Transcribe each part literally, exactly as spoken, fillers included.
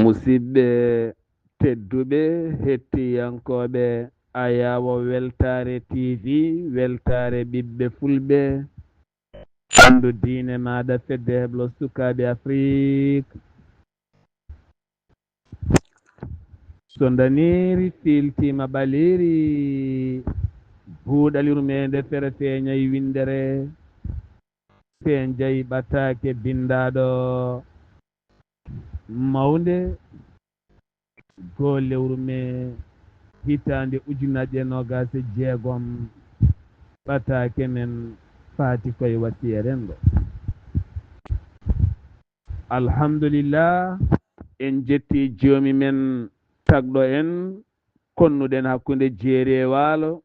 Musidɓe tedduɓe, hettiyankooɓe Ayaawo Weltaare T V, Weltaare Ɓiɓɓe Fulɓe, anndu diine maaɗa, Fedde Heblo Sukaaɓe Afrik. So ndaniiri fiiltiima ɓaliiri, buuɗal yurmeende fere feeñay winndere, feeñay ɓataake binndaaɗo mawnde, goo lewru mee hitaande ujunnaje noogaas e jeegom, ɓataake men faati koye wasiya renndo. Alhamdulillah, en jetti joomi men tagɗo en, konnuɗen hakkunde jeeri e waalo,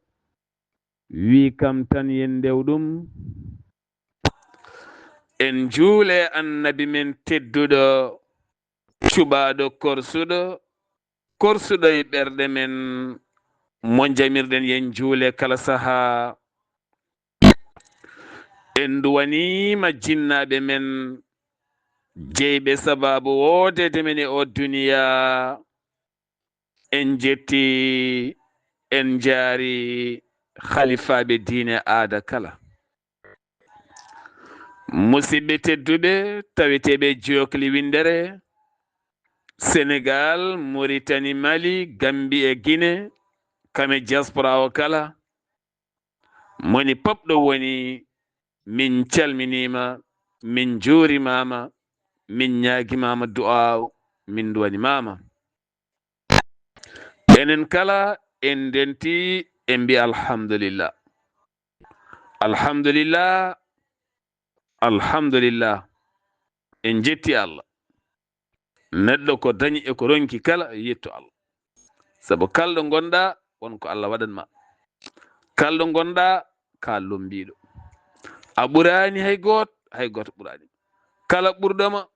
wii kam tan yen ndew ɗum. En njuule annabi men tedduɗo, cuɓaaɗo korsuɗo, korsuɗo e ɓerɗe men, mo njamirɗen yen njuule kala sahaa. En nduwaniima jinnaaɓe men, jeyɓe sabaabu woodeede men e oo duniyaa. En njetti, en njaari halifaaɓe diine aada kala. Musidɓe tedduɓe, taweteeɓe jookli winndere, Senegal, Mauritanie, Mali, Gambie e Guinée, kame diaspora o kala, moni pop ɗo woni, min calminiima, min njuurimaama, min ñaagimaama du'aaw, min nduwanimaama. Enen kala en ndenti, en mbi alhamdulillah. Alhamdulillah, alhamdulillah. En njetti Allah. Neɗɗo ko dañi e ko ronki kala, yettu Allah. Sabu kala ɗo ngonɗaa, won ko Allah waɗan ma. Kala ɗo ngonɗaa, ka lombiiɗo. A ɓuraani hay gooto, hay gooto ɓuraani. Kala ɓurɗo ma,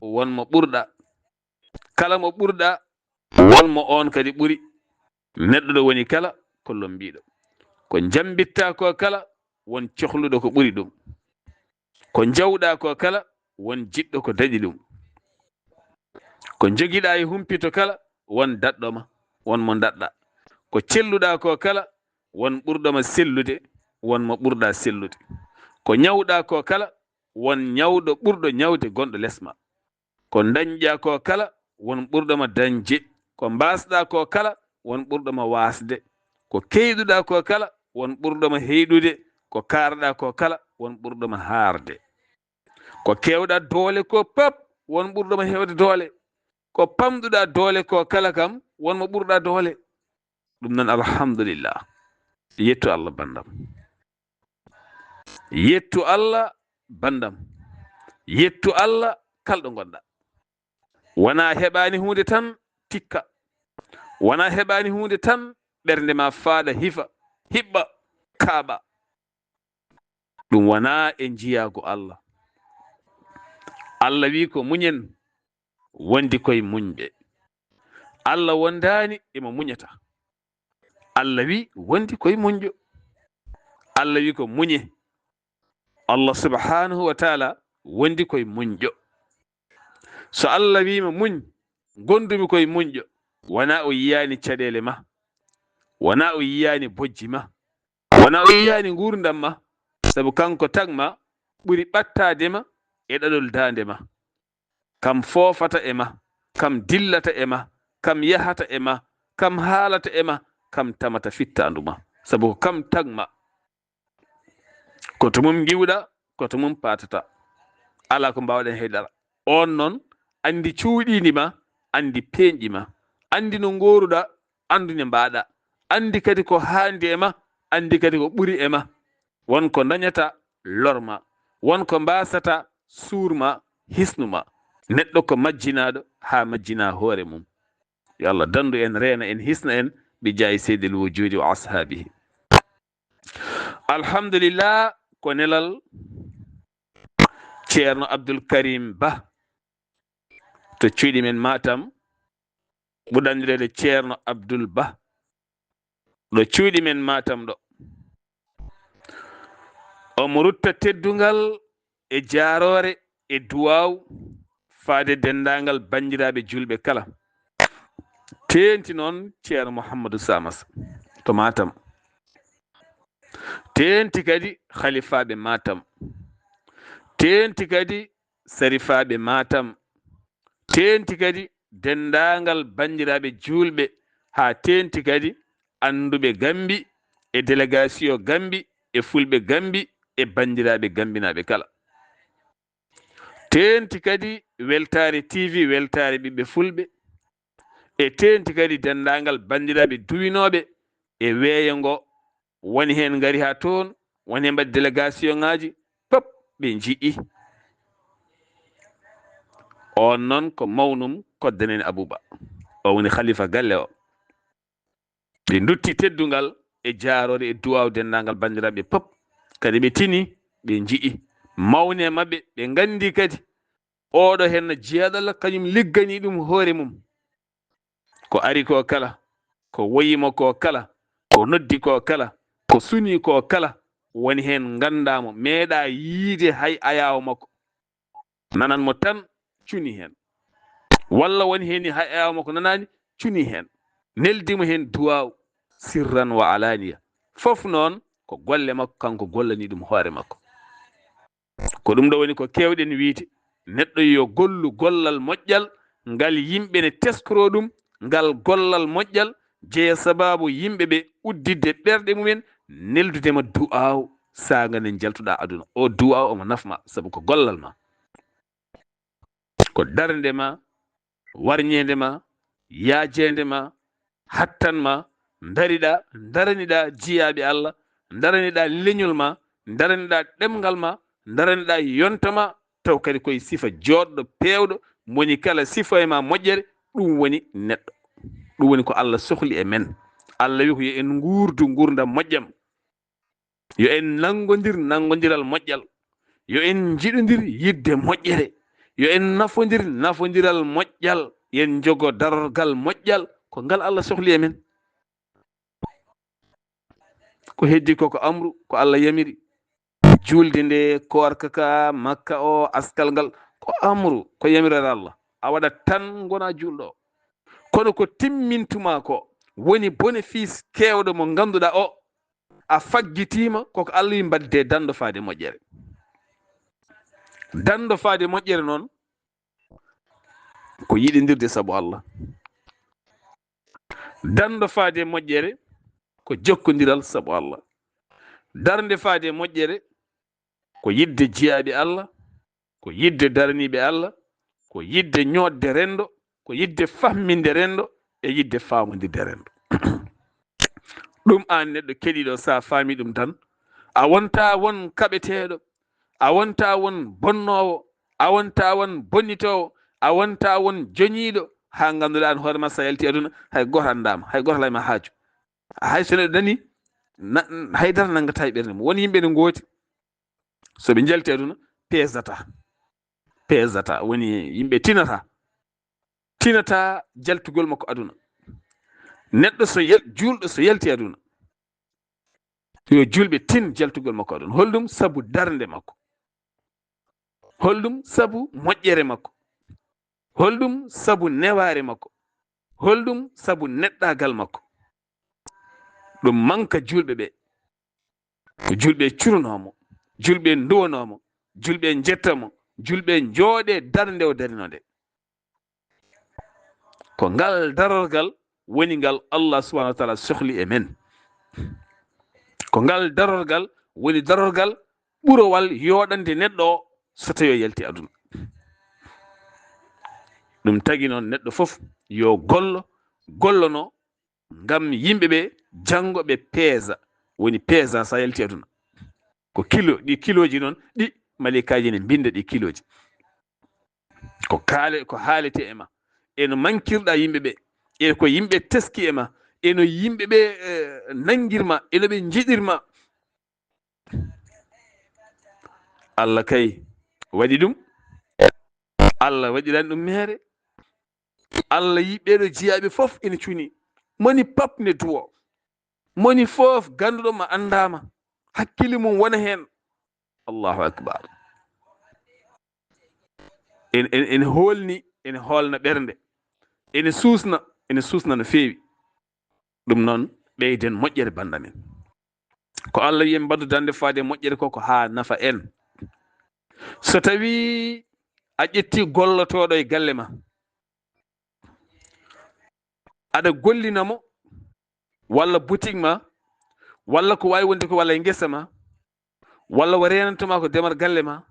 won mo ɓurɗaa. Kala mo ɓurɗaa, won mo oon kadi ɓuri. Neɗɗo ɗo woni kala, ko lombiiɗo. Ko njambitta ko kala, won cohluɗo ko ɓuri ɗum. Ko njawɗaa ko kala, won jiɗɗo ko daɗi ɗum. Ko njogiɗaa e humpito kala, won daɗɗo ma, won mo daɗɗaa. Ko celluɗaa ko kala, won ɓurɗo ma sellude, won mo ɓurɗaa sellude. Ko ñawɗaa ko kala, won ñawɗo ɓurɗo ñawde gonɗo les ma. Ko ndañɗaa ko kala, won ɓurɗo ma dañde. Ko mbaasɗaa ko kala, won ɓurɗo ma waasde. Ko keyɗuɗaa ko kala, won ɓurɗo ma heyɗude. Ko kaarɗaa ko kala, won ɓurɗo ma haarde. Ko keewɗaa doole ko pap, won ɓurɗo ma heewde doole. Ko pamɗuɗaa doole ko kala kam, won mo ɓurɗaa doole. Ɗum noon, alhamdulillah. Yettu Allah, banndam. Yettu Allah, banndam. Yettu Allah, kala ɗo ngonɗaa. Wonaa heɓaani huunde tan tikka. Wonaa heɓaani huunde tan ɓernde ma faaɗa, hifa, hiɓɓa, kaaɓa. Ɗum wonaa e njiyaagu Allah. Allah wii ko muñen wondi koye muñɓe. Allah wondaani e mo muñata. Allah wii wondi koye muñɗo. Allah wii ko muñe. Allah subhanahu wa taala wondi koye muñɗo. So Allah wii ma muñ, ngondumi koye muñɗo, wonaa o yiyaani caɗeele ma, wonaa o yiyaani bojji ma, wonaa o yiyaani nguurndam ma, sabu kanko tag ma ɓuri ɓattaade ma e ɗaɗol daande ma. Kam foofata e ma, kam dillata e ma, kam yahata e ma, kam haalata e ma, kam tamata fittaandu ma, sabu ko kam tag ma. Ko to mum ngiwɗaa, ko to mum paatataa. Alaa ko mbaawɗen heydara. Oon noon anndi cuuɗiindi ma, anndi peeñɗi ma, anndi no ngooruɗaa, anndi no mbaaɗaa, anndi kadi ko haandi e ma, anndi kadi ko ɓuri e ma. Won ko ndañata lor ma, won ko mbaasata suur ma, hisnu ma. Neɗɗo ko majjinaaɗo haa majjinaa hoore mum. Yo Allah danndu en, reena en, hisna en, bi jaayi seydil wujuudi wa ashaabihi. Alhamdulillah, ko nelal Ceerno Abdul Karim Ba to cuuɗi men Matam, ɓurɗo anndireede Ceerno Abdul Ba, ɗo cuuɗi men Matam ɗo. Omo rutta teddungal e jaaroore e duwaaw faade denndaangal banndiraaɓe juulɓe kala. Teenti noon Ceerno Mouhamadou Samas to Matam. Teenti kadi halifaaɓe Matam. Teenti kadi sarifaaɓe Matam. Teenti kadi denndaangal banndiraaɓe juulɓe, haa teenti kadi annduɓe Gambi e délégation Gambi e fulɓe Gambi e banndiraaɓe gambinaaɓe kala. Teenti kadi Weltaare T V, Weltaare Ɓiɓɓe Fulɓe, e teenti kadi denndaangal banndiraaɓe duwinooɓe e weeyo ngo, woni heen ngari haa toon, woni heen mbaɗi délégation ŋaaji, pop ɓe nji'i. Oon noon ko mawnum Koddaneen Abuuba, o woni halifa galle o. Ɓe ndutti teddungal e jaaroore e duwaaw denndaangal banndiraaɓe pop. Kadi ɓe tini, ɓe nji'i. Mawni e maɓɓe, ɓe nganndi kadi oɗo heen no jiyaaɗo Allah, kañum liggani ɗum hoore mum. Ko ari ko kala, ko woyi mo ko kala, ko noddi ko kala, ko suni ko kala, woni heen nganndaa mo, meeɗaa yiide hay ayaawo makko. Nanan mo tan, cuni heen. Walla woni heen ni hay ayaawo makko nanaani, cuni heen. Neldi mo heen duwaaw, sirran wa alaaniya. Fof noon ko golle makko, kanko gollani ɗum hoore makko. Ko ɗum ɗo woni ko keewɗen wiyde, neɗɗo yo gollu gollal moƴƴal, ngal yimɓe ne teskoroo ɗum, ngal gollal moƴƴal jeya sabaabu yimɓe ɓe udditde ɓerɗe mumen, neldude ma du'aaw, saanga nde njaltuɗaa aduna. O du'aaw omo nafma, sabu ko gollal ma. Ko darnde ma, warñeende ma, yaajeende ma, hattan ma, ndariɗaa, ndaraniɗaa jiyaaɓe Allah, ndaraniɗaa leñol ma, ndaraniɗaa ɗemngal ma, ndaraniɗaa yonta ma, taw kadi koye sifa jooɗɗo, peewɗo, moni kala sifa e ma moƴƴere, ɗum woni neɗɗo. Ɗum woni ko Allah sohli e men. Allah wi ko yo en nguurdu nguurndam moƴƴam. Yo en nanngondir nanngondiral moƴƴal. Yo en njiɗondir yiɗde moƴƴere. Yo en nafondir nafondiral moƴƴal. Yo en njogo darorgal moƴƴal. Ko ngal Allah sohli e men. Ko heddi ko, ko amru, ko Allah yamiri. Juulde nde, koorka ka, makka o, askal ngal, ko amru, ko yamiroore Allah. A waɗat tan, ngona juulɗo. Kono ko timmintuma ko, woni bénéfice keewɗo mo ngannduɗaa o, a faggitiima, koko Allah wi mbaɗde danndo faade moƴƴere. Danndo faade moƴƴere noon, ko yiɗindirde sabu Allah. Danndo faade moƴƴere, ko jokkondiral sabu Allah. Darnde faade moƴƴere, ko yiɗde jiyaaɓe Allah, ko yiɗde daraniiɓe Allah, ko yiɗde ñootde renndo, ko yiɗde fahminde renndo, e yiɗde faamondirde renndo. Ɗum aan neɗɗo keɗiiɗo, so a faami ɗum tan, a wontaa won kaɓeteeɗo, a wontaa won bonnoowo, a wontaa won bonnitoowo, a wontaa won joñiiɗo, haa ngannduɗaa aan hoore ma so a yalti aduna, hay gooto anndaama, hay gooto alaa e ma haaju. Hay so neɗɗo dani, na-, haydara nanngataa e ɓernde mum. Won yimɓe ne ngooti, so ɓe njalti aduna, peesata. Peesata, woni yimɓe tinata. Tinata jaltugol makko aduna. Neɗɗo so yal-, juulɗo so yalti aduna, yo juulɓe tin jaltugol makko aduna. Holɗum? Sabu darnde makko. Holɗum? Sabu moƴƴere makko. Holɗum? Sabu newaare makko. Holɗum? Sabu neɗɗaagal makko. Ɗum manka juulɓe ɓe. Ko juulɓe curunoo mo, juulɓe nduwanoo mo, juulɓe njetta mo, juulɓe njooɗee darnde o darinoo nde. Ko ngal darorgal woni ngal Allah subhanahu wa taala sohli e men. Ko ngal darorgal woni darorgal ɓurowal yooɗande neɗɗo o so tawi o yalti aduna. Ɗum tagi noon neɗɗo fof yo gollo, gollono ngam yimɓe ɓe janngo ɓe peesa, woni peesa so a yalti aduna. Ko kilo, ɗi kilooji noon, ɗi malaykaaji ne mbinnda ɗi kilooji. Ko kaale, ko haalete e ma, e no mankirɗa yimɓe ɓe, e ko yimɓe teski e ma, e no yimɓe ɓe, eh, nanngirma, e no ɓe njiɗirma. Allah kay waɗi ɗum. Allah waɗiran ɗum meere. Allah yi ɓeeɗo jiyaaɓe fof ina cuni. Moni pap ne duwo. Moni fof gannduɗo ma anndaama. Hakkille mum wona heen. Allahu akbar. en, en, en hoolni, ene hoolna ɓernde, ene suusna, ene suusna no feewi. Ɗum noon, ɓeyden moƴƴere bannda men. Ko Allah wi'i en mbaɗu dande faade moƴƴere ko, ko haa nafa en. So tawi a ƴetti gollotooɗo e galle ma, aɗa gollina mo, walla boutique ma, walla ko waawi wonde ko, walla e ngesa ma, walla o reenanto ma ko demal galle ma,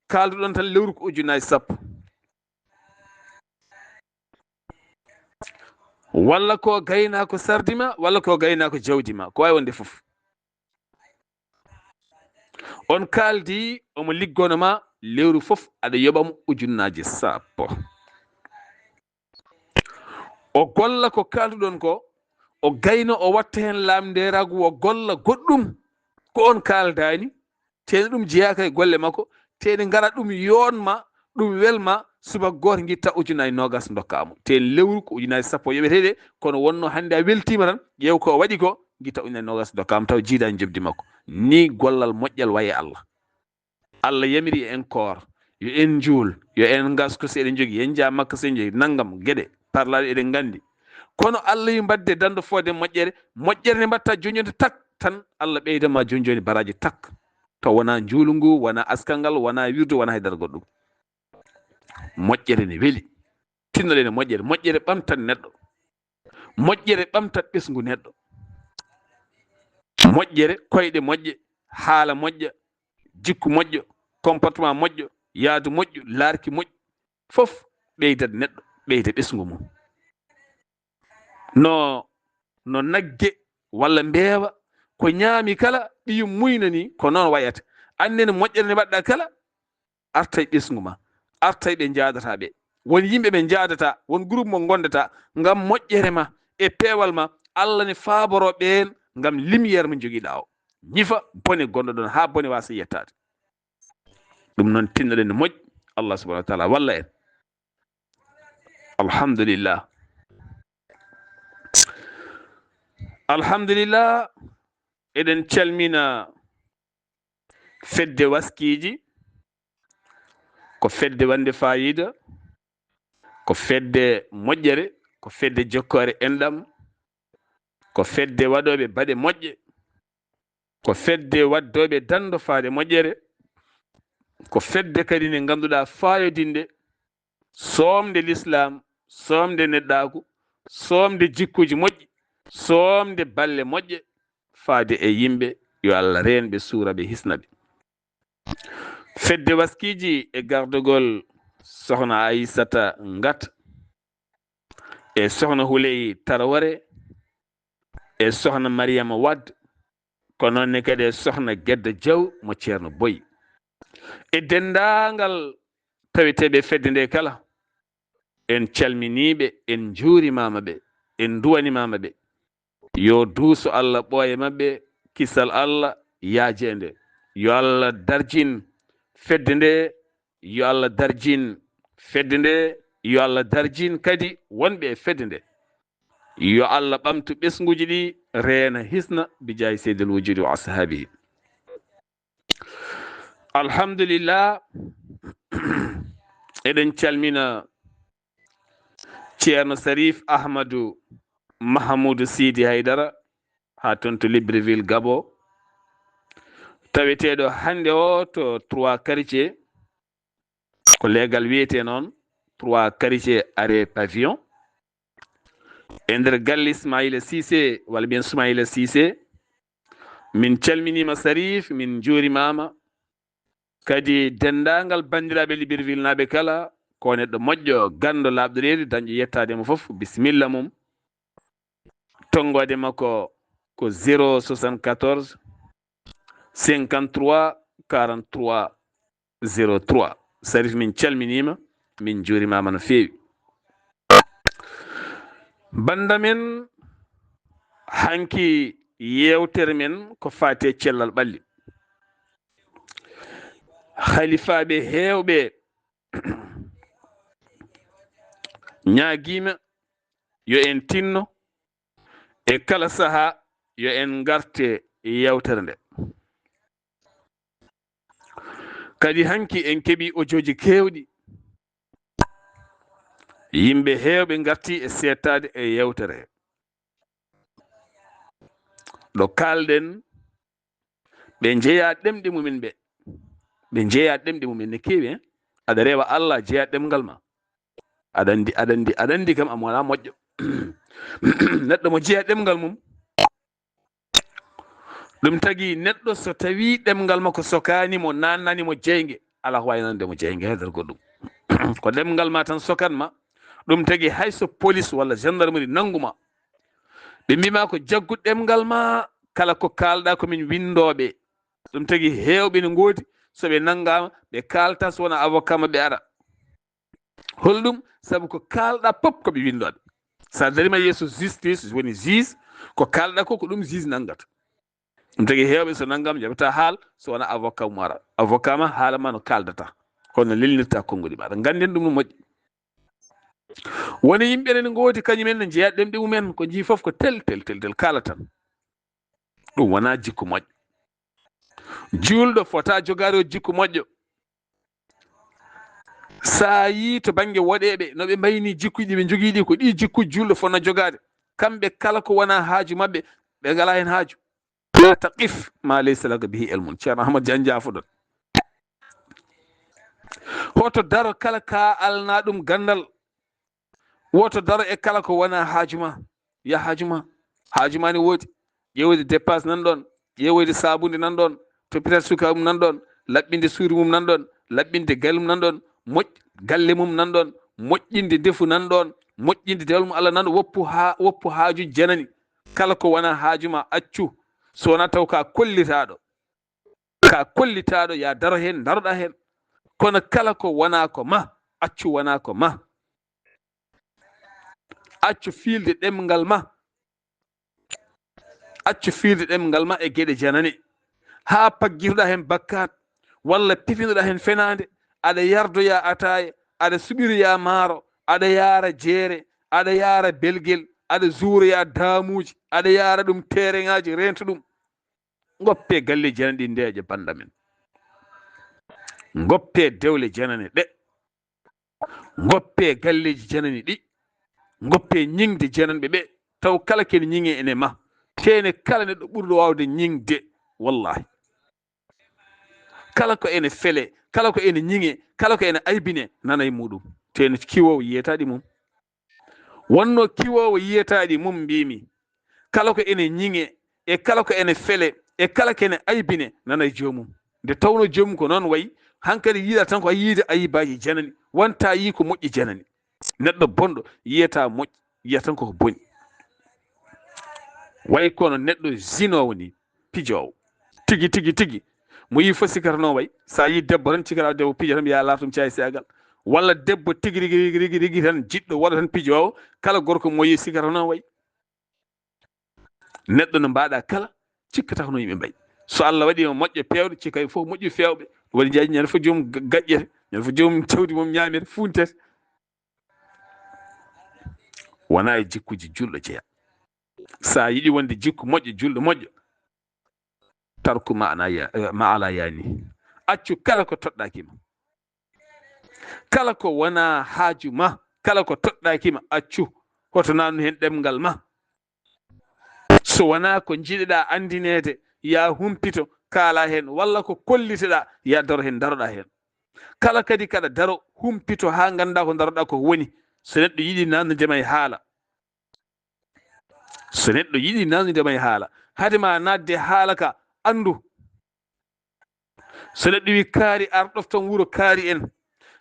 kaalduɗon tan lewru ko ujunnaaji sappo. Walla ko gaynaako sardi ma, walla ko gaynaako jawdi ma, ko waawi wonde fof. On kaaldi, omo liggono ma lewru fof, aɗa yoɓa mo ujunnaaji sappo. O golla ko kaalduɗon ko, o gayna, o watta heen laamndeeraagu, o golla goɗɗum ko on kaaldaani, tee ɗum jeyaaka e golle makko, tee ngara ɗum yoon ma, ɗum wel ma, subaka gooto ngitta ujunnaaji noogaas ndokkaa mo. Tee lewru ko ujunnaaji sappo yoɓetee ɗe, kono wonno hannde a weltiima tan, ƴeew ko o waɗi ko, ngitta ujunnaaji noogaas ndokkaa mo, taw jiidaani njoɓdi makko. Nii gollal moƴƴal wayi e Allah. Allah yamiri en koor, yo en njuul, yo en ngasku so eɗen njogii, en njaa Makka so en njogii, nanngam, geɗe, parlaaɗe eɗen nganndi. Kono Allah yi mbaɗde dande faade moƴƴere, moƴƴere nde mbaɗta jooni jooni tak, tan Allah ɓeyda ma jooni jooni baraaji tak. Taw wonaa njuulu ngu, wonaa askal ngal, wonaa wirdu, wonaa hay dara goɗɗum. Moƴƴere ne weli. Tinnoɗen e moƴƴere. Moƴƴere ɓamtan neɗɗo. Moƴƴere ɓamtat ɓesngu neɗɗo. Moƴƴere, koyɗe moƴƴe, haala moƴƴa, jikku moƴƴo, comportement moƴƴo, yaadu moƴƴo, laarki moƴƴo, fof ɓeydat neɗɗo, ɓeyda ɓesngu mum. No, no nagge walla mbeewa, ko ñaami kala, ɓiyum muynani, ko noon wayata. Annden moƴƴere nde mbaɗɗa kala, arta e ɓesngu ma, arta e ɓe njaadataa ɓe. Won yimɓe ɓe njaadataa, won groupe mo ngondataa, ngam moƴƴere ma e peewal ma, Allah ne faaboroo ɓeen ngam lumière mo njogiɗaa o. Ñifa bone gonɗo ɗon haa bone waasa yettaade. Ɗum noon, tinnoɗen no moƴƴi, Allah subhanahu wa taala walla en. Alhamdulillah. Alhamdulillah, eɗen calmina fedde Waskiiji, ko fedde wande faayiida, ko fedde moƴƴere, ko fedde jokkoore enɗam, ko fedde waɗooɓe baɗe moƴƴe, ko fedde waddooɓe dando faade moƴƴere, ko fedde kadi nde ngannduɗaa faayodinde soomde lislaam, soomde neɗɗaaku, soomde jikkuuji moƴƴi, soomde balle moƴƴe faade e yimɓe, yo Allah reen ɓe, suura ɓe, hisna ɓe. Fedde Waskiiji e gardagol Sohna Aysata Ngat, e Sohna Huley Tarawore, e Sohna Mariyama Wad, ko noon ne kadi e Sohna Gedda Jaw mo Ceerno Boy. E denndaangal taweteeɓe fedde nde kala, en calminii ɓe, en njuurimaama ɓe, en nduwanimaama ɓe. Yo duuso Allah ɓooya maɓɓe, kisal Allah yaajeende. Yo Allah darjin fedde nde, yo Allah darjin fedde nde, yo Allah darjin kadi wonɓe e fedde nde. Yo Allah ɓamtu ɓesnguuji ɗi, reena, hisna, bijaahi Seydil Wujuudi wa ashaabihi. Alhamdulillah, eɗen calmina Ceerno Sarif Ahmadu Mahamudu Sidi Haydara, haa toon to Libreville, Gabon, taweteeɗo hannde o to Trois Quartiers, ko leegal wiyetee noon, Trois Quartiers Arrêt Pavillon, e nder galle Ismaila Cissé, walla mbiyen Soumaila Cissé. Min calminiima Sarif, min njuurimaama. Kadi denndaangal banndiraaɓe Libreville naaɓe kala, ko neɗɗo moƴƴo, ganndo, laaɓɗo reedu, dañɗo yettaade mo fof, bisimilla mum. Tonngoode makko ko zéro soixante-quatorze, cinquante-trois, quarante-trois, zéro trois. Sarif, min calminiima, min njuurimaama no feewi. Bannda men, hanki yeewtere men ko faati e cellal ɓalli. Halifaaɓe heewɓe ñaagiima yo en tinno e kala sahaa, yo en ngarte yeewtere nde. Kadi hanki en keɓii ojooji keewɗi, Yimɓe heewɓe ngarti e seettaade e yewtere ɗo kaalɗen. Ɓe njeyaa ɗemɗe mumen ɓe. Ɓe njeyaa ɗemɗe mumen ne keewi, eh? Aɗa rewa Allah, jeyaa ɗemngal ma. Aɗa anndi, aɗa anndi, aɗa anndi kam, a mo alaa moƴƴo. Neɗɗo mo jeyaa ɗemngal mum, ɗum tagi neɗɗo so tawii ɗemngal makko sokaani mo, naatnaani mo jeynge, alaa ko waawi naatnude mo jeynge, heedata goɗɗum. Ko ɗemngal ma tan sokat ma, ɗum tagi hay so police walla gendarmerie nanngu ma, ɓe mbii ma ko jaggu ɗemngal ma, kala ko kaalɗaa ko min winndooɓe. Ɗum tagi heewɓe ne ngoodi, so ɓe nanngaama, ɓe kaalta, so wonaa avocat maɓɓe ara. Holɗum? Sabu ko kaalɗaa pop ko ɓe winndooɓe. So a dariima yeeso justice, woni juge, ko kaalɗaa ko, ko ɗum juge nanngata. Ɗum tagi heewɓe so nanngaama, njaɓataa haala, so wonaa avocat mum ara. Avocat ma haala ma no kaaldata, kono lelnirta konngudi ma. Aɗa nganndi ɗum no moƴƴi. Woni yimɓe ne ngoodi, kañum en ne njeyaa ɗemɗe mum en, ko njii fof ko tel, tel, tel, tel, kaala tan. Ɗum wonaa jikku moƴƴo. Juulɗo fota jogaade o jikku moƴƴo. So a yii to bannge woɗeeɓe, no ɓe mbayni jikkuuji ɗi ɓe njogii ɗi, ko ɗi jikkuuji juulɗo fotnoo jogaade. Kamɓe kala ko wonaa haaju maɓɓe, ɓe ngalaa heen haaju. La taqif ma laysa laka bihi ilmun. Ceerno Ahmad Jan, njaafoɗon. Hoto daro kala ka alnaa ɗum ganndal. Woto daro e kala ko wonaa haaju ma. Ya haaju ma. Haaju ma ne woodi. Ƴeewoyde dépasse nan ɗoon. Ƴeewoyde saabunde nan ɗoon. Toppitaade sukaaɓe mum nan ɗoon. Laɓɓinde suudu mum nan ɗoon. Laɓɓinde galle mum nan ɗoon. Moƴ-, galle mum nan ɗoon. Moƴƴinde ndefu nan ɗoon. Moƴƴinde dewal mum Allah nan ɗoon. Woppu haa, woppu haaju janani. Kala ko wonaa haaju ma, accu. So wonaa taw ka kollitaaɗo. Ka kollitaaɗo, ya daro heen, daroɗaa heen. Kono kala ko wonaa ko ma, accu wonaa ko ma. Accu fiilde ɗemngal ma. Accu fiilde ɗemngal ma e geɗe janane. Haa paggirɗaa heen bakkaat, walla pifinoɗaa heen fenaande, aɗa yardoya ataaya, aɗa suɓiroya maaro, aɗa yaara jeere, aɗa yaara belgel, aɗa juuroya daamuuji, aɗa yaara ɗum teereŋaaji, reento ɗum. Ngoppee galleeji janane ɗi ndeeƴa bannda men. Ngoppee dewle janane ɗe. Ngoppee galleeji janani ɗi. Ngoppee ñiŋde jananɓe ɓe. Taw kala ko ene ñiŋee ene ma. Teene kala neɗɗo ɓurɗo waawde ñiŋde, wallahi. Kala ko ene fele, kala ko ene ñiŋee, kala ko ene aybinee, nana e muɗum. Teene kiwoowo yiyataɗi mum. Wonnoo kiwoowo yiyataɗi mum, mbiimi. Kala ko ene ñiŋee, e kala ko ene fele, e kala ko ene aybinee, nana e joomum. Nde tawnoo joomum ko noon wayi, hankadi yiɗaa tan ko yiide ayibaaji janani, wonta yii ko moƴƴi janani. Neɗɗo bonɗo yiyata moƴƴi, yiya tan koko boni. Wayi kono neɗɗo zinoowo ni, pijoowo. Tigi, tigi, tigi. Mo yii fof sikkatanoo wayi. So a yii debbo tan, cikkata debbo pijo tan, mbiya laartum caayi seegal. Walla debbo tigi, rigi, rigi, rigi, rigi tan, jiɗɗo waɗa tan pijoowo. Kala gorko mo yii sikkatanoo wayi. Neɗɗo no mbaɗa kala, cikkata ko no yimɓe mbayi. So Allah waɗi mo moƴƴo peewɗo, cikka e fof moƴƴi feewɓe. Waɗi jaaji ñande fof joom ga-, gaƴƴete, ñande fof joom cawdi mum ñaamete, fuuntete. Wona e jikkuji julɗo jeya. Sa yiɗi wonde jikku moƴƴo, julɗo moƴƴo, tarku ma ana ya-, eh, ma ala yani. Accu kala ko toɗɗaki ma. Kala ko wona haaju ma, kala ko toɗɗaki ma, accu. Hoto nannu hen ɗemngal ma. So wona ko jiɗɗa andineede, ya humpito, kaala hen, walla ko kolliteɗa, ya daro hen, daroɗa hen. Kala kadi kaɗa daro, humpito haa ngannda ko daroɗa ko woni. So neɗɗo yiɗi nannude ma e haala, so neɗɗo yiɗi nannude ma e haala, hade ma naatde haala ka, anndu. So neɗɗo wi kaari, ar ɗoftan wuro kaari en.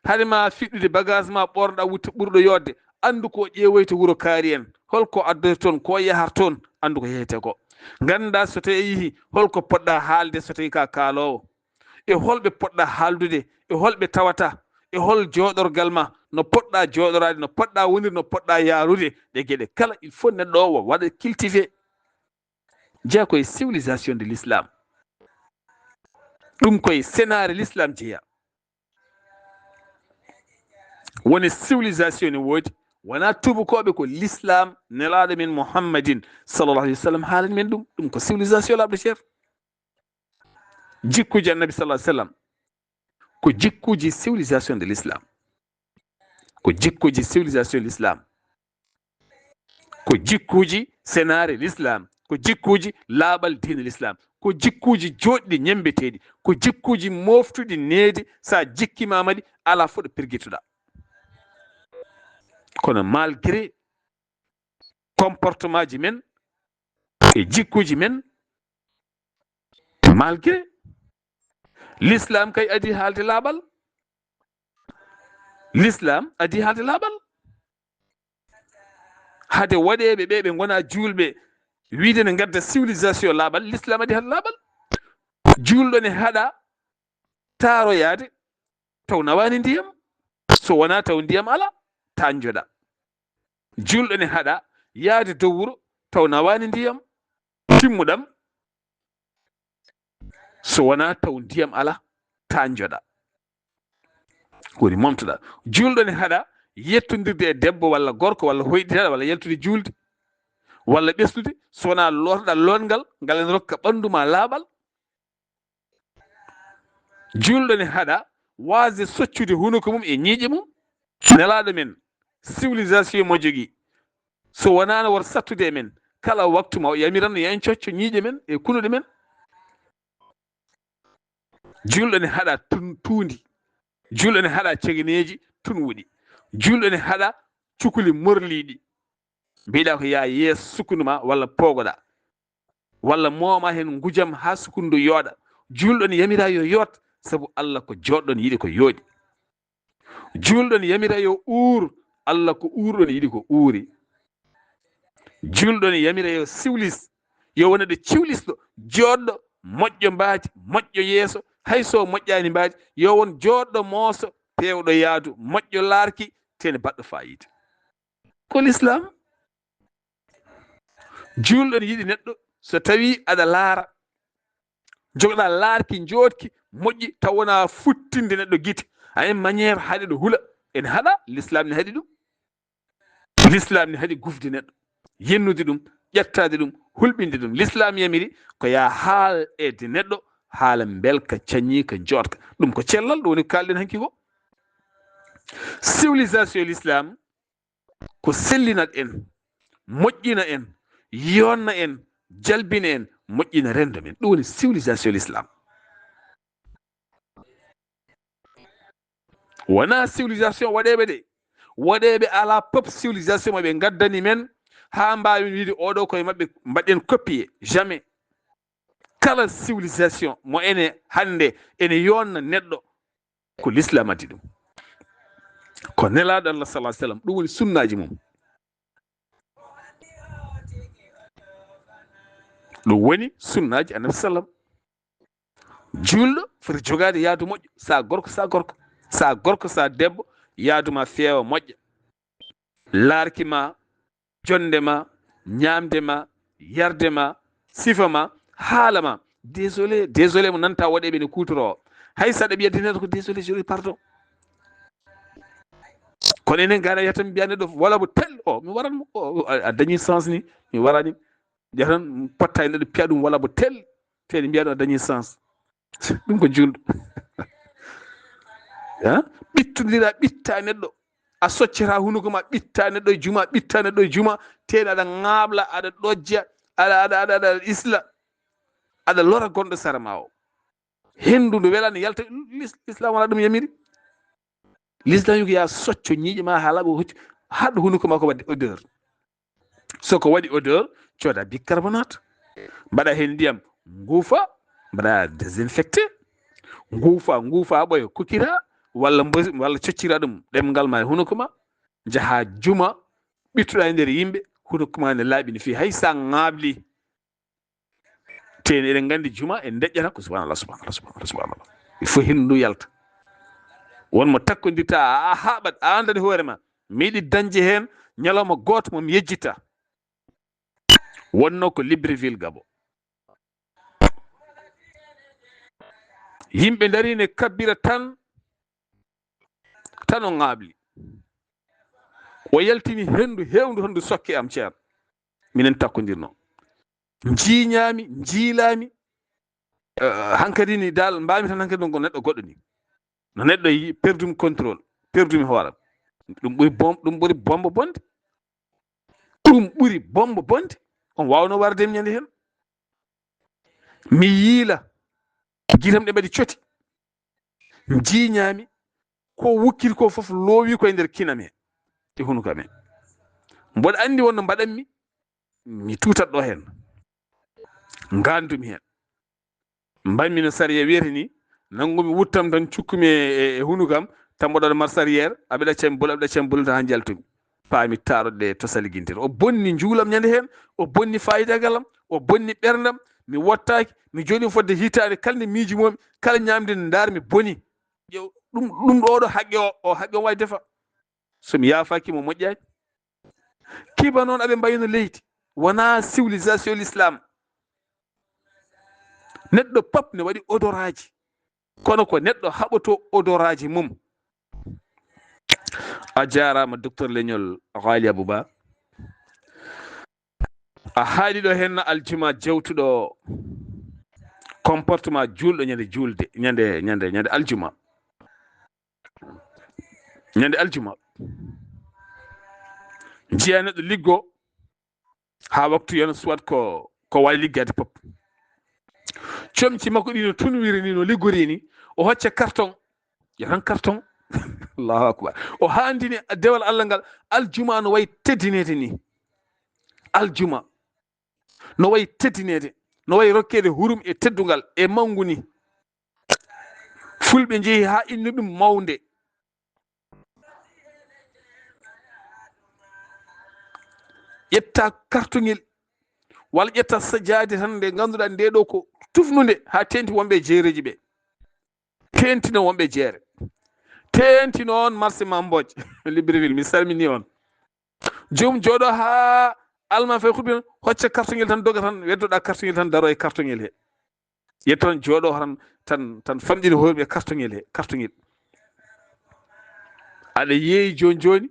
Hade ma fiɗɗude bagage ma ɓorɗa wutte ɓurɗo yodde, anndu ko ƴeewoyta wuro kaari en. Holko addoyta toon, ko yahata toon, anndu ko yehete ko. Ngannda so tawi a yehi, holko poɗɗa haalde so tawi ka kaaloowo. E holɓe poɗɗa haaldude, e holɓe tawata, e hol jooɗorgal ma, no poɗɗa jooɗoraade, no poɗɗa wonirde, no poɗɗa yaarude. Ɗe geɗe kala, il faut neɗɗo o waɗa cultivé. Jeya koye civilisation de l'islam. Ɗum koye scénario l'islam jeya. Woni civilisation ne woodi, wona tuubakooɓe, ko l'islam nelaaɗo men Muhammadin sallallahu alayhi wa sallam haalani men ɗum. Ɗum ko civilisation laaɓɗo ceer. Jikkuji annabi sallallahu alayhi wa sallam ko jikkuji civilisation de l'islam. Ko jikkuuji civilisation l'islam. Ko jikkuuji senaare l'islam. Ko jikkuuji laaɓal diine l'islam. Ko jikkuuji jooɗɗi ñemmbeteeɗi. Ko jikkuuji mooftuɗi needi, so a jikkimaama ɗi, alaa fof ɗo pirgitoɗaa. Kono malgré comportement ji men e jikkuuji men, malgré l'islam kay adii haalde laaɓal. L'islam adii haalde laaɓal. Hade waɗeeɓe ɓe, ɓe ngonaa juulɓe, wiide ne ngadda civilisation laaɓal, l'islam adii haalde laaɓal. Juulɗo ne haɗaa taaroyaade taw nawaani ndiyam, so wonaa taw ndiyam alaa, tanjoɗaa. Juulɗo ne haɗaa yahde dow wuro taw nawaani ndiyam, timmuɗam, so wonaa taw ndiyam alaa, tanjoɗaa. Woni momtoɗaa. Juulɗo ne haɗaa yettondirde e debbo walla gorko walla hoyɗitaɗo walla yaltude juulde walla ɓesdude, so wonaa lootoɗaa lootngal ngal ene rokka ɓanndu ma laaɓal. Juulɗo ne haɗaa waasde soccude hunuko mum e ñiiƴe mum. Nelaaɗo men, civilisation mo jogii, so wonaano woto sattude e men, kala waktu ma o yamiranno yo en cocco ñiiƴe men e kunuɗe men. Juulɗo ne haɗaa tun-, tuundi. Juulɗo ne haɗaa cegeneeji tunwuɗi. Juulɗo ne haɗaa cukuli morliiɗi. Mbiɗa ko yaa yees sukkundu ma walla poogoɗaa. Walla mooma heen ngujam haa sukkundu yooɗa. Juulɗo ne yamiraa yo yoot, sabu Allah ko jooɗɗo ne yiɗi ko yooɗi. Juulɗo ne yamiraa yo uur, Allah ko uurɗo ne yiɗi ko uuri. Juulɗo ne yamiraa yo civilis, yo won neɗɗo civilisɗo, jooɗɗo, moƴƴo mbaadi, moƴƴo yeeso, hay so moƴƴaani mbaadi, yo won jooɗɗo mooso, peewɗo yaadu, moƴƴo laarki, tene baɗɗo faayiida. Ko l'islam. Juulɗo ne yiɗi neɗɗo, so tawii aɗa laara, jogoɗaa laarki njootki moƴƴi, taw wonaa futtinde neɗɗo gite. A en manière haɗi ɗo hula, ene haɗa, l'islam ne haɗi ɗum. L'islam ne haɗi gufde neɗɗo, yennude ɗum, ƴettaade ɗum, hulɓinde ɗum. L'islam yamiri ko yaa haal e de neɗɗo, haala mbelka, cañiika, njooɗka. Ɗum ko cellal, ɗum woni ko kaalɗen hanki ko. Civilisation l'islam ko sellinat en, moƴƴina en, yonna en, jalbina en, moƴƴina renndo men. Ɗum woni civilisation l'islam. Wonaa civilisation waɗeeɓe de. Waɗeeɓe alaa pop civilisation mo ɓe ngaddani men haa mbaawen wiide oɗo koye maɓɓe mbaɗen copier. Jamais. Kala civilisation mo ene hannde ene yonna neɗɗo, ko l'islam addi ɗum. Ko nelaaɗo Allah sallallahu alaihi wasallam, ɗum woni sunnaaji mum. Ɗum woni sunnaaji Annabi sallam. Juulɗo foti jogaade yaadu moƴƴo, sa gorko, sa gorko, sa gorko, sa debbo, yaadu ma feewa moƴƴa. Laarki ma, jonde ma, ñaamde ma, yarde ma, sifa ma, haala ma. Désolé, désolé mo nanta waɗeeɓe ne kuutoroo. Hay so aɗa ɓiya dinata ko désolé, je pardon. Kono enen Gana yahata mi mbiya neɗɗo wala bo tel o, mi waran mo, o, o, a a dañi sens ni, mi warani. Yahatan potta e neɗɗo piya ɗum wala bo tel, te ne mbiya ɗum a dañi sens. Ɗum ko juulɗo. Ha? Ɓittondira, ɓitta neɗɗo. A soccata hunuko ma, ɓitta neɗɗo e juma, ɓitta neɗɗo e juma, te ne aɗa ŋaaɓla, aɗa ɗojja, aɗa, aɗa, aɗa, aɗa isla, aɗa lora gonɗo sara ma o. Hendu ndu welaani yalta, lis-, l'islam wala ɗum yamiri. L'islam wi ko yaa socco ñiiƴe ma haa laaɓa, hoccu, haɗ hunuko ma ko waɗde odeur. So ko waɗi odeur, cooda bicarbonate, mbaɗa heen ndiyam, nguufa, mbaɗa désinfecté, nguufa, nguufa ɓoya, kokira, walla mbo-, walla coccira ɗum ɗemngal ma e hunuko ma, njaha juma, ɓittuɗa e nder yimɓe, hunuko ma ne laaɓi no feewi. Hay sa ŋaaɓli, te eɗen nganndi juma en deƴƴata ko subhanallah, subhanallah, subhanallah, subhanallah. Il faut hendu ndu yalta. Won mo takkondirta, a, a haaɓat, a anndani hoore ma, mi yiɗi dañde heen ñalawma gooto mo mi yejjitta. Wonno ko Libreville, Gabon. Yimɓe ndari ne kabbira tan, tan o ŋaaɓli. O yaltini henndu heewndu, henndu sokke am, ceerno. Minen takkondirno. Njiiñaami, njiilaami. Eh, hankadi ni dal, mbaami tan hankadi ko neɗɗo goɗɗo ni. No neɗɗo yi, perdumi contrôle, perdumi hooram. Ɗum ɓuri bom ɗum ɓuri bombo bonde. Ɗum ɓuri bombo bonde. On waawno warde mi ñande heen. Mi yiila gitam ɗe mbaɗi coti. Njiiñaami ko wukkiri ko fof loowi koye nder kinam he e hunukam he. Mboɗo anndi wonno mbaɗanmi mi tuutat ɗo heen. Ngaandumi heen. Mbaɗmi no sariya wiyata ni, nanngumi wuttam tan cukkumi e, e, e hunukam, tan mboɗo mar sariyeer, aɓe ɗaccami bol, aɓe ɗaccami bol, tan haa njaltumi. Paami taaroɗe to saligintere. O bonni njuulam ñande heen, o bonni faayidagal am, o bonni ɓerndam, mi wottaaki, mi jooɗi fodde hitaande kala nde miijimoomi, kala ñaamde nde ndaar mi boni. Ƴeew, ɗum, ɗum ɗo ɗo haqqe o, o haqqe o waawi defa. So mi yaafaaki mo moƴƴaani. Kiba noon aɓe mbayno leydi, wonaa civilisation l'islam. Neɗɗo pap ne waɗi odoraaji, kono ko neɗɗo haɓoto odoraaji mum. A jaaraama, docteur leñol Ghali Abouba. A haali ɗo heen aljuma jewtuɗo comportement juulɗo ñande juulde, ñande, ñande, ñande aljuma. Ñande aljuma. Njiya neɗɗo liggo haa waktu yana, soit ko, ko waawi liggaade pop. Comci makko ɗi no tunwiri ni, no liggori ni, o hocca carton. Yatan carton. Allahu akbar. O haandini dewal Allah ngal. Aljuma no wayi teddineede ni. Aljuma no wayi teddineede, no wayi rokkeede hurum e teddungal e manngu ni. Fulɓe njehi haa inni ɗum mawnde. Ƴetta kartungel, walla ƴetta sajaade tan nde ngannduɗaa nde ɗo ko tufnunde haa teenti wonɓe e jeereeji ɓe. Teentino wonɓe e jeere. Teentino on marché Mame Mbodj. Libreville, mi salmini on. Joom jooɗo haa alma fay khutba, hocca kartungel tan, doga tan, weddoɗaa kartungel tan, daro e kartungel he. Yetto tan jooɗo tan, tan, tan famɗini hoore ɓe kartungel he, kartungel. Aɗa yeeyi jooni jooni,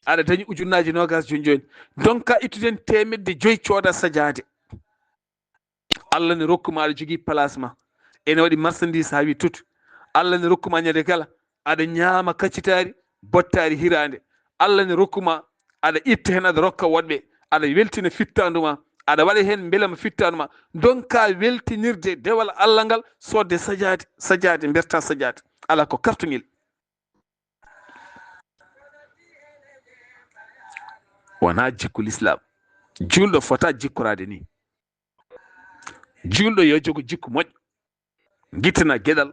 aɗa dañi ujunnaaji noogas jooni jooni. Donc, ka ittude heen teemedde joyi cooda sajaade. Allah ne rokku ma aɗa jogii place ma. Ene waɗi marchandise haa wi tut. Allah ne rokku ma ñande kala. Aɗa ñaama kaccitaari, bottaari hiraande. Allah ne rokku ma aɗa itta heen, aɗa rokka woɗɓe. Aɗa weltina fittaandu ma. Aɗa waɗa heen mbelema fittaandu ma. Donc, ka weltinirde dewal Allah ngal, soodde sajaade, sajaade, mberta sajaade. Alaa ko kartungel. Wonaa jikku l'islam. Juulɗo fota jikkoraade ni. Juulɗo yo jogo jikku moƴƴo. Ngittana geɗal.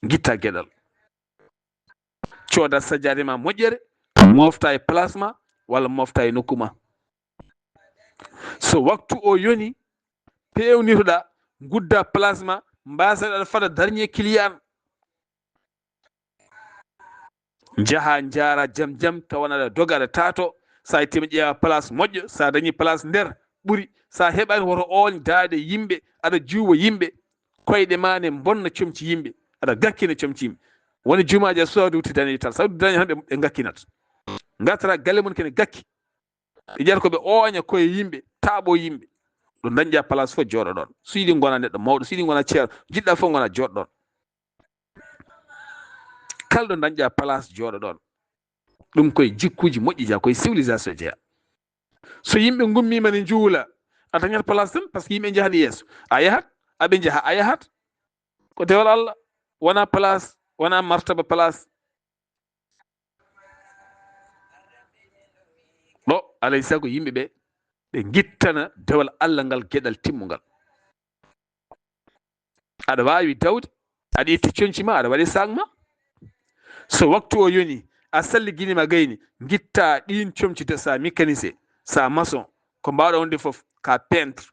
Ngitta geɗal. Cooda sajaade ma moƴƴere, mofta e place ma, walla mofta e nokku ma. So waktu o yoni, peewnitoɗaa, ngudda place ma, mbaasaɗa aɗa fada dernier client. Njaha njaara jam jam, tawana aɗa doga, aɗa taato. Sa yettiima ƴeewa place moƴƴo, sa dañi place nder ɓuri. Sa heɓaani, woto ooñ daaɗe yimɓe, aɗa juuwa yimɓe. Koyɗe ma ne mbonna comci yimɓe, aɗa gakkina comci yimɓe. Woni jumaaji a suwa duuti dañeji tan, sa duuti dañe tan ɓe, ɓe gakkinat. Ngartata galle mon kene gakki. Ɓe ƴeewata ko ɓe ooña koye yimɓe, taaɓo yimɓe. Ɗo dañƴa place fof jooɗo ɗoon. So yiɗi ngona neɗɗo mawɗo, so yiɗi ngona ceerno, jiɗɗa fof ngona jooɗo ɗoon. Kala ɗo dañƴa place jooɗo ɗoon. Ɗum koye jikkuuji moƴƴi jeya, koye civilisation jeya. So yimɓe ngummiima ne njuula, a dañat place tan, parce que yimɓe njahani yeeso. A yahat, aɓe njaha, a yahat. Ko dewal Allah, wona place, wona martaba place. Ɗo, alay sago yimɓe ɓe, ɓe ngittana dewal Allah ngal geɗal timmungal. Aɗa waawi dawde, aɗa itti conci ma, aɗa waɗi sac ma. So waktu o yoni, a salligini ma gayni, ngitta ɗiin comci de, sa mécanicien, sa maçon, ko mbaawɗa wonde fof, ka peintre.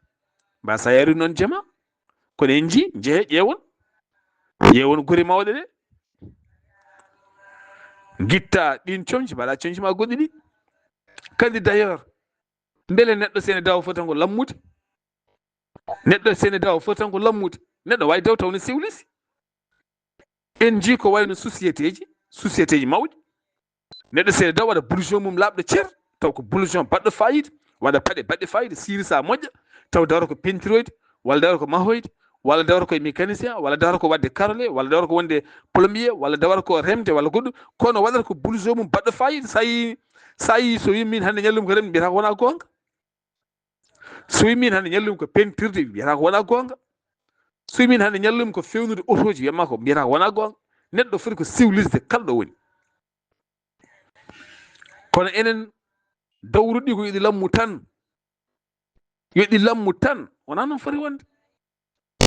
Mba sa yari noon jama, kono en njii, njehee ƴeewon, ƴeewon gure mawɗe ɗe. Ngitta ɗiin comci, mbaɗa comci ma goɗɗi ɗi. Kadi d'ailleurs, mbele neɗɗo sene dawa foti tan ko lammude? Neɗɗo sene dawa foti tan ko lammude. Neɗɗo wawi daw taw ne siwlisi. En njii ko wayno société ji, société ji mawɗi. Neɗɗo sene dawa waɗa blouson mum laaɓɗo cer, taw ko blouson baɗɗo fayida, waɗa paɗe baɗɗe fayida, sirisa moƴƴa, taw daro ko pentiroyde, walla daro ko mahoyde, walla dewata ko mécanicien, walla dewata ko waɗde carrelier, walla dewata ko wonde plombier, walla dewata ko remde, walla goɗɗum. Kono waɗata ko blouson mum baɗɗo fayida. So a yii, so a yii, so wi min hannde ñallum ko remde, mbiyata ko wona goonga. So wi min hannde ñallum ko peintirde, mbiyata ko wona goonga. So wi min hannde ñallum ko fewnude otoji, wiyama ko, mbiyata ko wona goonga. Neɗɗo foti ko civilisé kala ɗo woni. Kono enen, dawruɗi ko yiɗi lammu tan. Yo ɗi lammu tan. Wona noon foti wonde.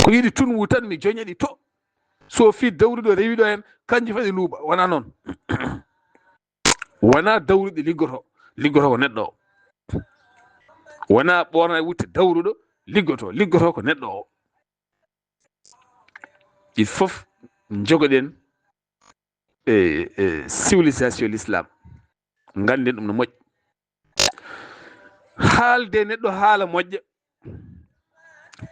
Ko yiɗi tun wu tan, mi joña ɗi to. So fi dawruɗo rewi ɗo hen, kanji foti luuɓa. Wona noon. Wona dawruɗi liggoto. Liggoto ko neɗɗo o. Wona ɓoorna wutte dawruɗo liggoto. Liggoto ko neɗɗo o. Il faut jogoɗen, e, e, civilisation l'islam. Ngannden ɗum no moƴƴi. Haalde neɗɗo haala moƴƴa,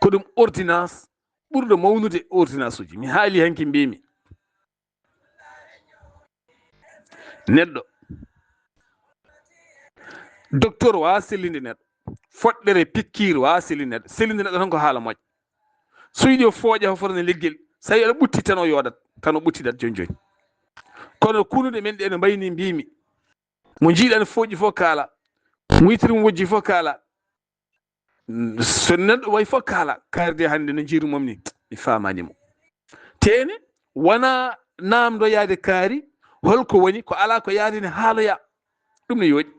ko ɗum ordonnance ɓurɗo mawnude ordonnance uji. Mi haali hanki mbimi. Neɗɗo, docteur wawa sellinde neɗɗo. Foɗɗere pikiir wawa sellinde neɗɗo. Sellinde neɗɗo tan ko haala moƴƴa. So yiɗi o fooƴa, o fotani leggel. So tawi aɗa ɓutti tan, o yoodat. Tan o ɓuttidat joni joni. Kono kunuɗe men ɗe no mbayni mbimi. Mo jiiɗa ne fooƴi fof kaala. Mo yitiri mo wojji fof kaala. So neɗɗo wayi fof kaala. Kaari de hannde no jiiru mom ni, mi faamaani mo. Teene, wona naamndoyaade kaari, holko woni, ko alaa ko yaadani haaloya. Ɗum no yooɗi.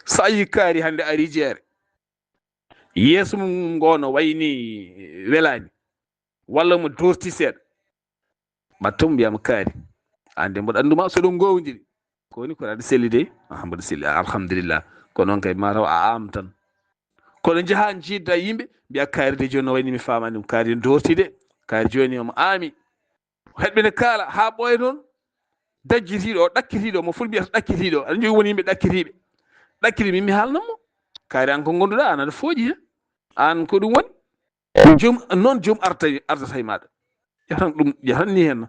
So a yii kaari hannde ari jeere, yeeso mum ngo no wayni welaani, walla mo doorti seeɗa, mbaɗta mo mbiyama kaari. Aan de mboɗo annduma so ɗon ngowndiri. Ko woni ko aɗa selli de? Aha, mboɗo selli. Ah, alhamdulillah. Ko noon kay mataw a am tan. Kono njaha njiidda yimɓe, mbiya kaari de jooni no wayni mi faamaani ɗum. Kaari no doorti de. Kaari jooni omo aami. Heɓɓe ne kaala haa ɓooya noon. Dajjitiiɗo o, ɗakkitiiɗo, mo ful mbiyata ɗakkitiiɗo. Aɗa jogii woni yimɓe ɗakkitiiɓe. Ɗakkitiiɗo min mi haalnan mo. Kaari aan ko ngonduɗa, aan aɗa fooƴi he. Aan ko ɗum woni. Joom, noon joom arta, ardata e maaɗa. Yatan ɗum, yatan ni hen.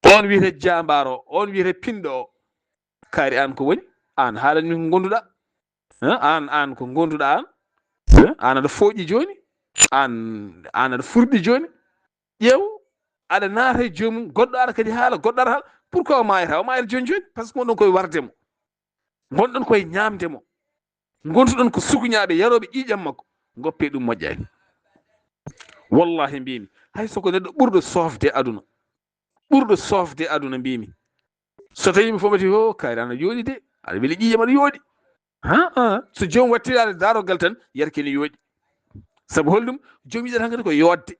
On wiyete jaambaaro, on wiyete pinɗo o. Kaari aan ko woni? Aan haalani min ko ngonduɗa. Hein? Aan, aan ko ngonduɗa aan? Hein? Aan aɗa fooƴi jooni? Aan, aan aɗa furɗi jooni? Ƴeew, aɗa naata e joomum, goɗɗo ara kadi haala, goɗɗo ara haala. Pourquoi o maayata? O maayata jooni jooni? Parce que ngonɗon koye warde mo. Ngonɗon koye ñaamde mo. Ngontuɗon ko sukuñaaɓe yarooɓe ƴiiƴam makko. Ngoppe ɗum moƴƴaani. Wallahi mbimi, hay so ko neɗɗo ɓurɗo soofde aduna. Ɓurɗo soofde aduna mbimi. So tawi mi fomati, "Ho, kaari ana yooɗi de. Aɗa weli ƴiiƴam aɗa yooɗi." Ha, ha. So joom wattiraade daarogal tan, yarke ne yooɗi. Sabu holɗum? Joom yiɗata hankadi ko yoodde.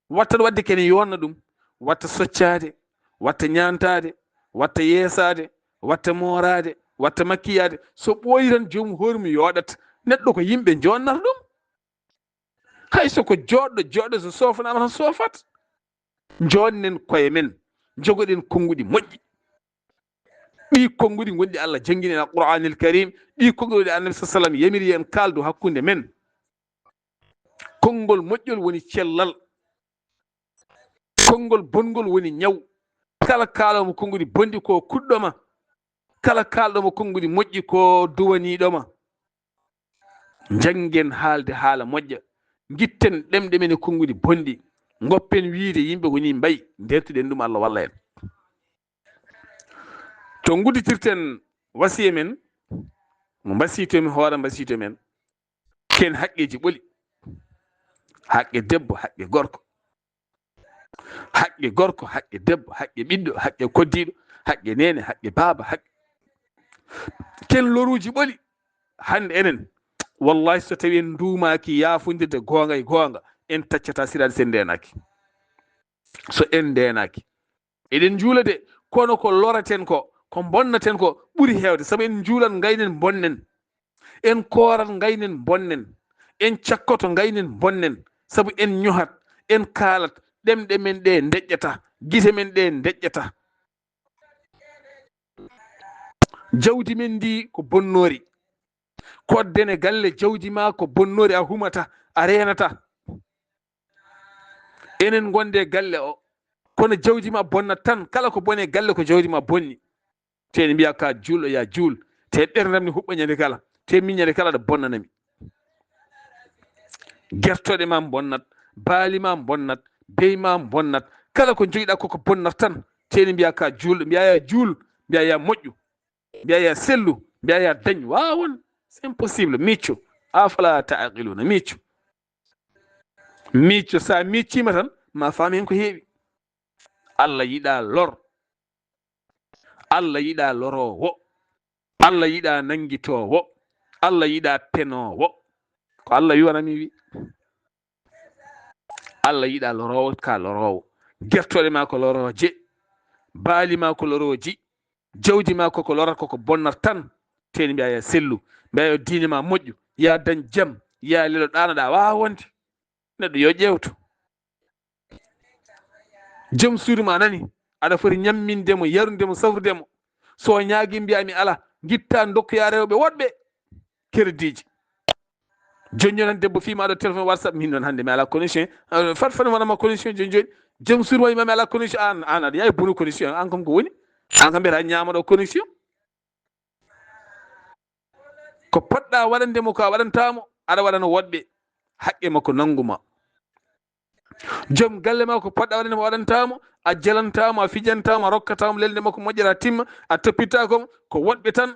Watta waɗde kene yonna ɗum. Watta soccaade, watta ñaantaade, watta yeesaade, watta mooraade, watta makkiyaade. So ɓooyi tan joom hoore mum yooɗat. Neɗɗo ko yimɓe jonnata ɗum. Hay so ko jooɗɗo, jooɗɗo so soofanaama tan soofat. Njonnen koye men, njogoɗen konnguɗi moƴƴi. Ɗi konnguɗi ngonɗi Allah janngini en Alqur'anil Karim, ɗi konnguɗi Annabi sallallahu alaihi wasallam yamiri en kaaldu hakkunde men. Konngol moƴƴol woni cellal. Konngol bonngol woni ñaw. Kala kaaloomo konnguɗi bonɗi ko kuɗɗo ma. Kala kaalɗomo konnguɗi moƴƴi ko duwaniiɗo ma. Njanngen haalde haala moƴƴa. Ngitten ɗemɗe men e konnguɗi bonɗi. Ngoppen wiyde yimɓe ko ni mbayi. Ndertuɗen ɗum, Allah walla en. To ngudditirten wasiya men, mo mbasiytomi hoore mbasiyto men, ken haqqeeji ɓoli. Haqqe debbo, haqqe gorko. Haqqe gorko, haqqe debbo, haqqe ɓiɗɗo, haqqe koddiiɗo, haqqe neene, haqqe baaba, haqqe. Ken loruuji ɓoli. Hannde enen, wallahi, so tawi en nduumaaki yaafondirde goonga e goonga, en taccata siraade so en ndeenaaki. So en ndeenaaki. Eɗen njuula de, kono ko loraten ko, ko bonnaten ko ɓuri heewde. Sabu en njuulat, ngaynen, bonnen. En koorat, ngaynen, bonnen. En cakkoto, ngaynen, bonnen. Sabu en ñohat, en kaalat, ɗemɗe men ɗe ndeƴƴata, gite men ɗe ndeƴƴata. Jawdi men ndi ko bonnoori. Kodden e galle jawdi ma ko bonnoori, a humata, a reenata. Enen ngonde e galle o, kono jawdi ma bonna tan, kala ko bone galle ko jawdi ma bonni. Te ene mbiya ka juulɗo, ya juul. Te ɓerndam ne huɓɓa ñande kala. Te min ñande kala aɗa bonnanami. Gertoɗe ma bonnat, baali ma bonnat, beyi ma bonnat, kala ko njogiɗa koko bonnat tan. Teni mbiya ka juulɗo, mbiya ya juul, mbiya ya moƴƴu, mbiya ya sellu, mbiya ya dañ. Waawon, c'est impossible. Micco, afala taaqiluna, micco. Micco, sa miccima tan ma faam hen ko heewi. Allah yiɗa lor. Allah yiɗa loroowo. Allah yiɗa nanngitoowo. Allah yiɗa penoowo. Ko Allah wi wona mi wi. Allah yiɗa loroowo ka loroowo. Gertoɗe ma ko lorooje. Baali ma ko lorooji. Jawdi ma koko lorat koko bonnat tan. Teni mbiya ya sellu. Mbiya yo diine ma moƴƴu. Ya dañ jam. Ya lelo ɗaanoɗa wawa wonde. Neɗɗo yo ƴeewtu. Joom suudu ma nani, aɗa foti ñamminde mo, yarnude mo, safrude mo. So o ñaagi mbiya mi ala, ngitta ndokkoya rewɓe woɗɓe créditji. Joni joni tan debbo fima aɗo téléphone WhatsApp, min noon hannde mi ala connexion. Eh, fat fat mi waɗanma connexion joni joni. Joom suudu ma wima mi ala connexion, an an aɗa yawi bonu connexion, an kam ko woni? An kam mbiyata ñaamaɗo connexion. Ko poɗɗa waɗande mo ko a waɗanta mo, aɗa waɗana woɗɓe. Haqqe makko nanngu ma. Joom galle ma ko poɗɗa waɗande mo a waɗanta mo, a jalanta mo, a fijanta mo, a rokkata mo lelde makko moƴƴata timma, a toppitako mo, ko woɗɓe tan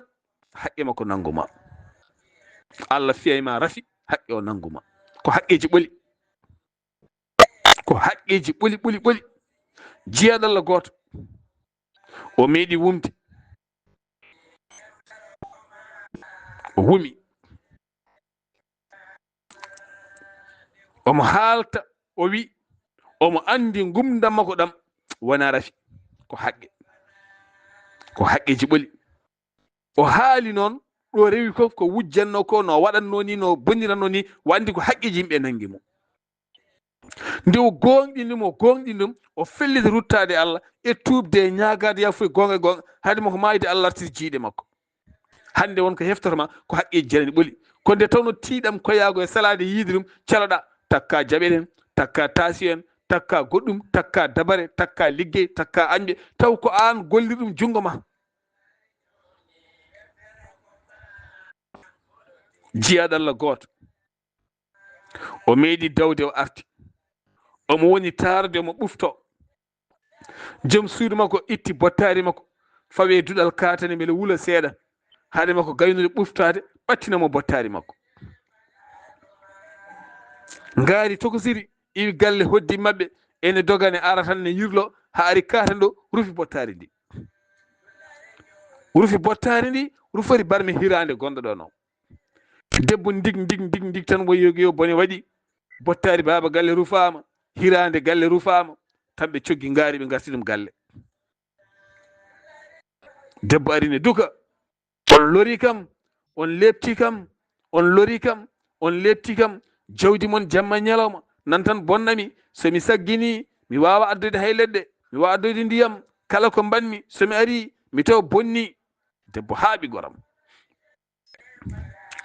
haqqe makko nanngu ma. Allah fiyay ma rafi, haqqe o nanngu ma. Ko haqqeji ɓoli. Ko haqqeji ɓoli, ɓoli, ɓoli. Jiyaɗo Allah gooto. O meeɗi wumde. O wumi. Omo haalta, o wi, omo anndi ngumndam makko ɗam wona rafi. Ko haqqe. Ko haqqeji ɓoli. O haali noon, ɗo rewi ko, ko wujjanno ko, no waɗanno ni, no bonniranno ni, o anndi ko haqqeji yimɓe nanngi mo. Nde o gooŋɗini mo, o gooŋɗini ɗum, o felliti ruttaade Allah e tuubde e ñaagaade yafuye goonga e goonga, haade mo ko maayde Allah artiri jiiɗe makko. Hannde won ko heftotoma ko haqqeji janani ɓoli. Ko nde tawno tiiɗam koyaago e salaade yiide ɗum, caloɗa, takka jaɓe ɗen, takka taasiyo en, takka goɗɗum, takka dabare, takka liggey, takka añɓe, taw ko aan golliri ɗum junngo ma. Jiyaaɗo Allah gooto. O meeɗi dawde, o arti. Omo woni taarde, omo ɓufto. Joom suudu makko itti bottaari makko, fawi e duɗal kaatane, mbele wula seeɗa. Haade makko gaynude ɓuftaade, ɓattina mo bottaari makko. Ngaari tokosiri, iwi galle hoddi maɓɓe, ene dogane ara tan ne yirlo, haa ari kaatane ɗo, rufi bottaari ndi. Rufi bottaari ndi, rufori barme hiraande gonɗo ɗo noon. Debbo ndig, ndig, ndig, ndig tan, wayi yo, yo bone waɗi. Bottaari baaba galle rufaama, hiraande galle rufaama. Tan ɓe coggi ngaari, ɓe ngarti ɗum galle. Debbo ari ne duka. On lori kam, on leepti kam, on lori kam, on leepti kam. Jawdi mon jamma ñalawma nan tan bonnami. So mi saggini, mi waawa addoyde hay leɗɗe, mi waawa addoyde ndiyam. Kala ko mbaɗmi, so mi ari, mi tawa bonni. Debbo haaɓi goram.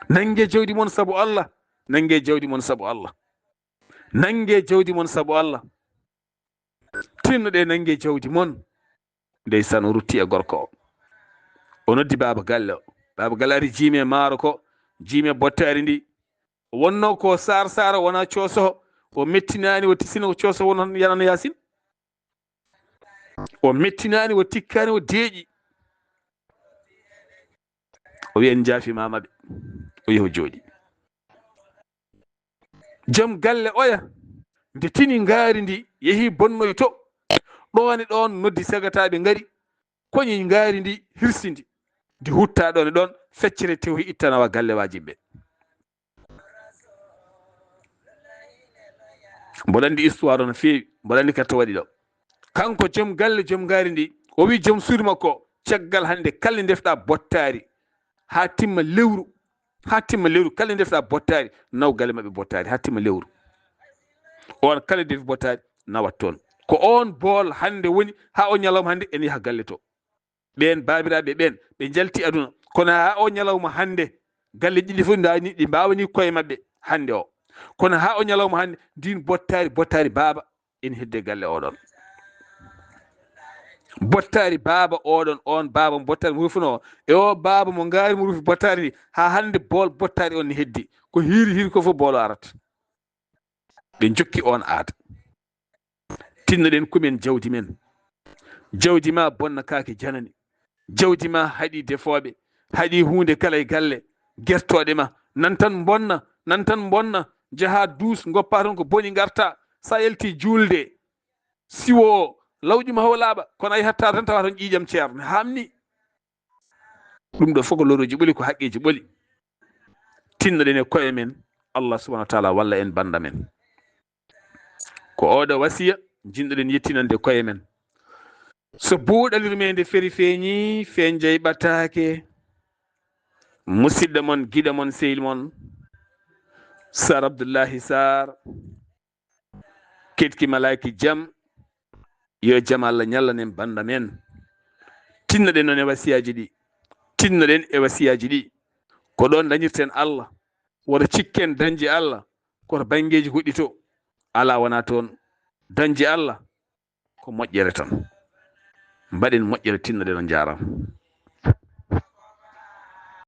Nannge jawdi mon sabu Allah. Nannge jawdi mon sabu Allah. Nannge jawdi mon sabu Allah. Tinnoɗe nannge jawdi mon. Ndeysaan, o rutti e gorko o. O noddi baaba galle o. Baaba galle ari jiimi e maaro ko, jiimi e bottaari ndi. O wonno ko saar saar, o wona coosoho. O mettinaani, o tisino ko coosoho won yanano Yaasin. O mettinaani, o tikkaani, o deeƴi. O wiya, "En njaafimaama ɓe." O yahi o jooɗi. Joom galle oya, nde tini ngaari ndi, yehi bonnoy to. Ɗoon e ɗoon noddi segataaɓe ngari, koñi ngaari ndi, hirsi ndi. Ndi hutta ɗoon e ɗoon, feccere tew ittanawa gallewaaji ɓe. Mboɗo anndi histoire o no feewi, mboɗo anndi kadi to waɗi ɗo. Kanko joom galle, joom ngaari ndi, o wi joom suudu makko, "Caggal hannde, kala nde ndefɗa bottaari, haa timma lewru, haa timma lewru, kala nde ndefɗa bottaari, naw galle maɓɓe bottaari, haa timma lewru." On kala nde defi bottaari, nawat toon. Ko oon bool hannde woni, haa o ñalawma hannde, ene yaha galle to. Ɓeen baabiraaɓe ɓeen, ɓe njalti aduna. Kono haa o ñalawma hannde, galle ɗiɗi fof ndaani, ɗi mbaawani koye maɓɓe hannde o. Kono haa o ñalawma hannde, ndiin bottaari, bottaari baaba, ene hedde galle oɗon. Bottaari baaba oɗon, on baaba mo bottaari mo rufuno o, e o baaba mo ngaari mo rufi bottaari ndi, haa hannde bool bottaari on ne heddi. Ko hiiri hiiri ko fof boolo arata. Ɓe jokki on aada. Tinnoɗen kumen jawdi men. Jawdi ma bonna kaake janani. Jawdi ma haɗi defooɓe, haɗi huunde kala e galle, gertooɗe ma. Nan tan bonna, nan tan bonna, njaha duus, ngoppa tan ko boni ngarta. Sa yalti juulde, siwo o, lawƴum haw laaɓa, kono a yahatta tan tawa tan ƴiiƴam ceerno, hamni. Ɗum ɗo fof ko lorooji ɓoli, ko haqqeeji ɓoli. Tinnoɗen e koye men, Allah subhanahu wa taala walla en bannda men. Ko oɗo wasiya jinɗoɗen yettinande koye men. So buuɗal yurmeende feri feeñi, feen jey ɓataake. Musidɗo mon, giɗo mon, sehil mon, Sar Abdullahi Sar, ketki malaaki jam, yo jam Allah ñallanen bannda men. Tinnoɗen noon e wasiyaaji ɗi. Tinnoɗen e wasiyaaji ɗi. Ko ɗoon dañirten Allah. Woto cikken dañde Allah ko to banngeeji goɗɗi to. Alaa wonaa toon. Dañde Allah ko moƴƴere tan. Mbaɗen moƴƴere, tinnoɗen, on njaaraama.